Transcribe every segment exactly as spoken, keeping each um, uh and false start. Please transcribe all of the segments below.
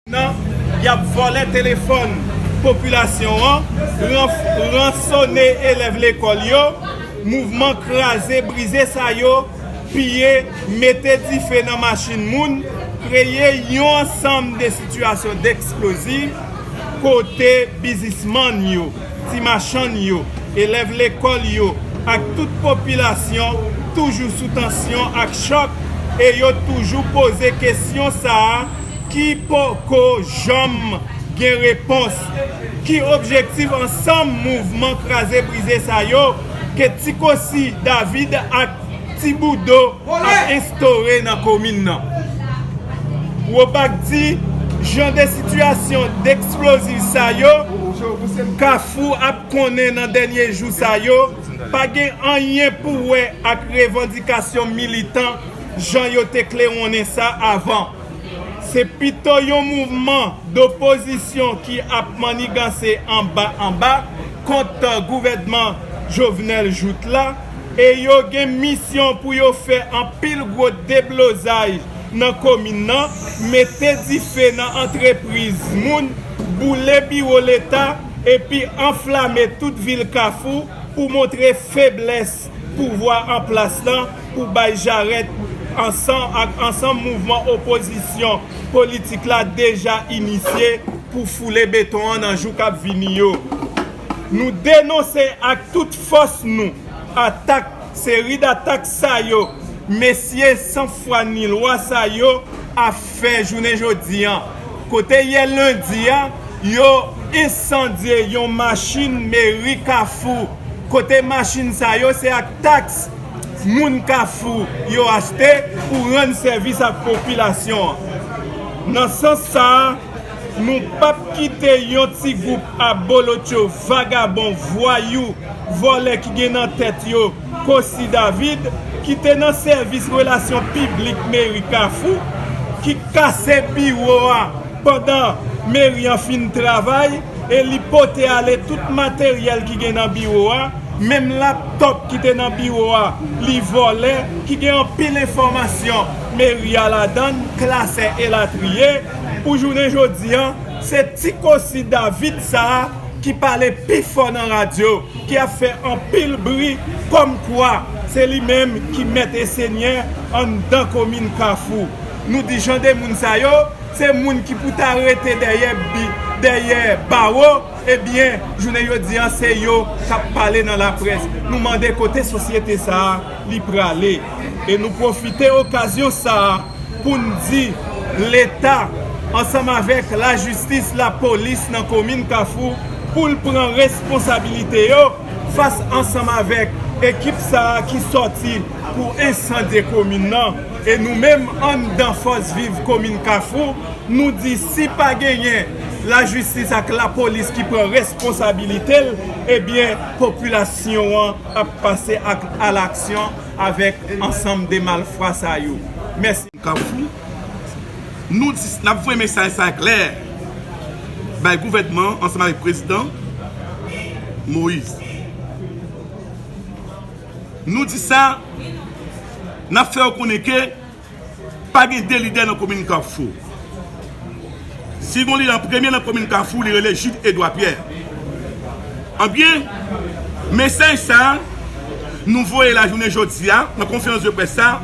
Nan, y ap vòlè telefòn popilasyon an, ranf-, ransone elèv lekòl yo, mouvman kraze brize sa yo, piye, mete dife nan machin moun, kreye yon ansanm de sitiyasyon deksplozif kote biznismann yo, ti machann yo, elèv lekòl yo ak tout popilasyon toujou sou tansyon ak chòk e yo toujou poze kesyon sa a ki poko janm gen repons. Ki objektif ansanm mouvman kraze brize sa yo ke Ti Kosi David ak Ti Boudo ap enstore nan komin nan? Wobak di jan de sitiyasyon deksplozif sa yo Kafou ap konnen nan dènye jou sa yo pa gen anyen pou wè ak revandikasyon militan jan yo te klewonnen sa avan. Se pito yon mouvman dopozisyon ki ap manniganse anba anba kont gouvènman Jovenel Jouthe la, e yo gen misyon pou yo fè anpil gwo deblozay nan komin nan, mete dife nan antrepriz moun, boule biwo leta, epi anflame tout vil Kafou pou montre feblès pouvwa an plas lan pou bay jarèt ansanm ak ansanm mouvman opozisyon politik la deja inisye pou foule beton an nan jou k ap vini yo. Nou denonse ak tout fòs nou atak, seri datak sa yo mesye san fwa ni lwa sa yo ap fè jounen jodi an. Kote yè lendi a, yo ensandye yon machin meri Kafou. Kote machin sa yo se ak taks moun Kafou yo achte pou rann sèvis ak popilasyon an. Nan sans sa a, nou p ap kite yon ti gwoup abolotcho, vagabon, vwayou, vòlè ki gen nan tèt yo Kosi David, ki te nan sèvis relasyon piblik meri Kafou, ki kase biwo a pandan meri an fin travay e li pote ale tout materyèl ki gen nan biwo a, menm laptòp ki te nan biwo a, li vòlè, ki gen anpil enfòmasyon meri a ladann, klasè elatriye. Pou jounen jodi an, se Ti Kosi David sa a ki pale pi fò nan radyo, ki ap fè anpil bri kòmkwa se li menm ki mèt e senyè anndan komin Kafou. Nou di jan de moun sa yo, se moun ki pou ta rete dèyè bi-, dèyè bawo, ebyen, jounen jodi an, se yo k ap pale nan laprès. Nou mande kote sosyete sa a li prale. E nou pwofite okazyon sa a pou n di Leta, ansanm avèk lajistis, lapolis nan komin Kafou, pou l pran responsabilite yo fas ansanm avèk ekip sa a ki sòti pou ensandye komin nan. E nou menm, anndan Fòs Viv komin Kafou, nou di si pa genyen lajistis ak lapolis ki pran responsabilite l, ebyen, popilasyon an ap pase ak, alaksyon avèk ansanm de malfwa sa yo. Mèsi. Kafou, nou di, n ap voye mesaj sa klè bay gouvènman an ansanm avèk prezidan Moïse. Nou di sa, n ap fè yo konnen ke pa gen de lidè nan komin Kafou. Si gon lidè an premye nan komin Kafou, li rele Jude Edouard Pierre. Anbyen, mesaj sa a, nou voye la jounen jodi a, nan konferans de près sa a,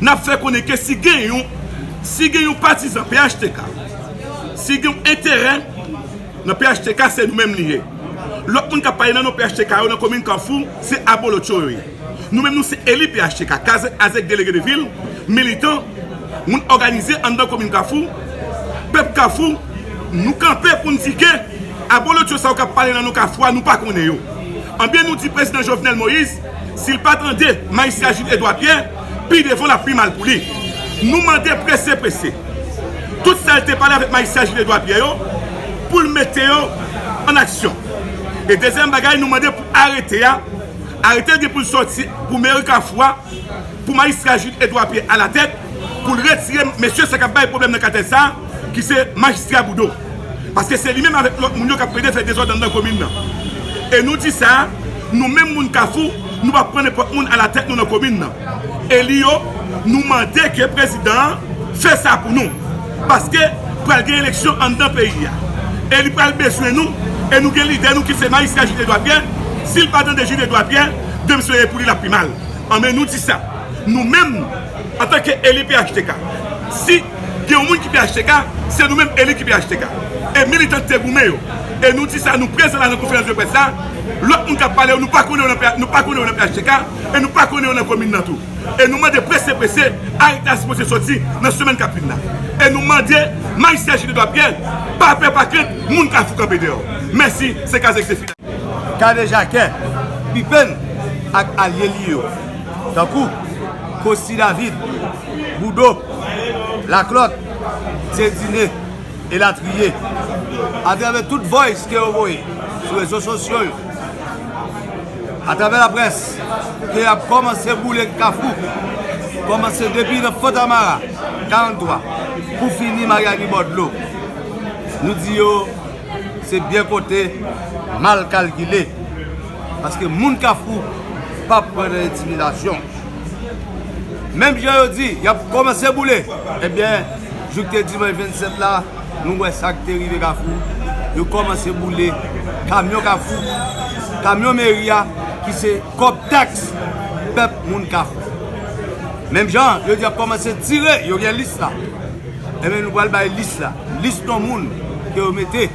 n ap fè konnen ke si gen yon, si gen yon patizan P H T K, si gen yon enterè nan P H T K, se nou menm li ye. Lòt moun k ap pale nan non P H T K yo nan komin Kafou, se abolotcho yo ye. Nou menm, nou se eli P H T K, kazèk azèk, delege de vil, militan, moun òganize anndan komin Kafou, pèp Kafou, nou kanpe pou n di ke abolotcho sa yo k ap pale nan non Kafou a, nou pa konnen yo. Anbyen, nou di prezidan Jovenel Moïse, si l pa tande majistra Jude Edouard Pierre, pi devan l ap pi mal pou li. Nou mande prese, prese, tout sa l te pale avèk majistra Jude Edouard Pierre yo, pou l mete yo an aksyon. E dezyèm bagay, nou mande pou arete a, arete gen pou l sòti pou meri Kafou a, pou majistra Jude Edouard Pierre alatèt, pou l retire mesye sa k ap bay pwoblèm nan katye sa a, ki se majistra Boudon. Paske se li menm avèk lòt moun yo k ap plede fè dezòd anndan komin nan. E nou di sa, nou menm moun Kafou, nou p ap pran nenpòt moun alatèt nou nan komin nan. Eli yo, nou mande ke prezidan an fè sa pou nou. Paske Pral gen eleksyon anndan peyi a. E li pral bezwen nou, e nou gen lidè nou ki se Majistra Jude Edouard Pierre. Si l pa tande Jude Edouard Pierre, demen se pou li l ap pi mal. Anben, nou di sa, nou menm, antanke eli P H T K, si gen yon moun ki P H T K, se nou menm eli ki P H T K. E militan te goumen yo. E nou di sa, nou prezan la nan konferans de près la. Lòt moun k ap pale yo, nou pa konnen yo nan P H, nou pa konnen yo nan P H T K, e nou pa konnen yo nan komin nan tou. E nou mande prese prese, arete a sipoze soti nan semèn k ap vin la. E nou mande Majistra Jude Edouard Pierre, pa pè pa krent, moun Kafou kanpe deyò. Mèsi, se Kazèk Zefina. Kadejakè, Pipenn ak alye li yo, tankou Kosi David, Boudo, Laklòt, Dieudine, elatriye, atravè tout voice ke yo voye sou rezo sosyo yo, atravè laprès, ke y ap kòmanse boule Kafou, kòmanse depi nan Fontamara, karanntwa, pou fini Mariani Bòdlo. Nou di yo, se byen konte, mal kalkile. Paske moun Kafou p ap pran nan entimidasyon. Menm jan yo di, y ap kòmanse boule. Ebyen, jouk te dimanch vennsèt la, nou wè sa k te rive Kafou. Yo kòmanse boule kamyon Kafou, kamyon meri a, ki se kòb taks pèp moun Kafou. Menm jan, yo di y ap kòmanse tire, yo gen lis la. Ebyen, nou pral bay lis la. Lis non moun ke yo mete.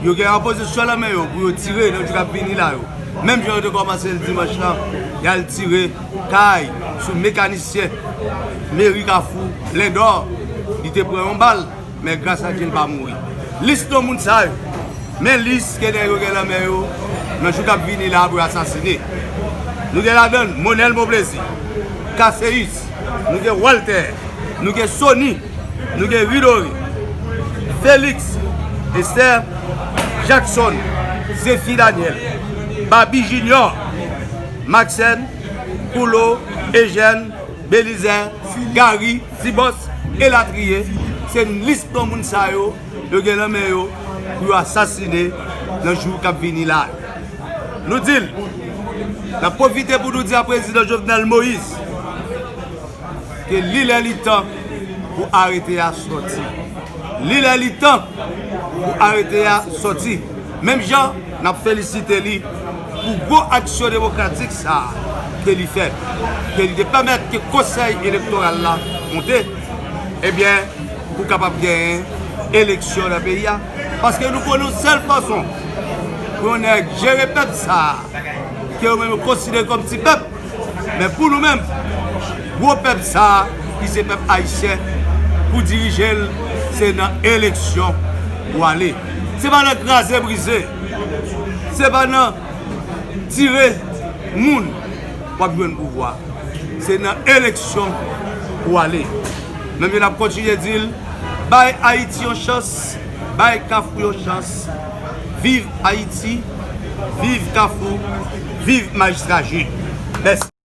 Yo gen an pozisyon nan men yo pou yo tire nan jou k ap vini la yo. Menm jan yo te kòmanse l dimanch lan, y al tire kay sou mekanisyen meri Kafou, Lendò. Li te pran yon bal, men gras a Dye l pa mouri. Lis non moun sa yo. Men lis ke nèg yo gen nan men yo nan jou k ap vini la pou yo asasine. Nou gen ladan l Monèl Monplezi, Kaseyis, nou gen Walter, nou gen Sony, nou gen Ridori, Félix, Esther, Jackson, Zefi Daniel, Babi Junior, Maxène, Koulo, Ejèn, Belizè, Gary, Tibòs, elatriye. Se lis non moun sa yo, yo gen nan men yo pou yo asasine nan jou k ap vini la. Nou di l, n ap pwofite pou nou di a Prezidan Jovenel Moïse, ke li lè li tan pou arete a sòti. Li lè li tan pou arete a sòti. Menm jan n ap felisite li pou gwo aksyon demokratik sa a ke li fè, ke li te pèmèt ke Konsèy Elektoral la monte, ebyen, pou kapab genyen eleksyon nan peyi a. Paske nou konnen yon sèl fason pou yon nèg jere pèp sa a, ke yo menm yo konsidere kòm ti pèp, men pou nou menm, gwo pèp sa a, ki se pèp ayisyen, pou dirije l, se nan eleksyon pou ale. Se pa nan kraze brize, se pa nan tire moun w ap jwenn pouvwa. Se nan eleksyon pou ale. Menm jan n ap kontinye di l, bay Ayiti yon chans, bay Kafou yon chans. Viv Ayiti, viv Kafou, viv Majistra Jude. Mèsi.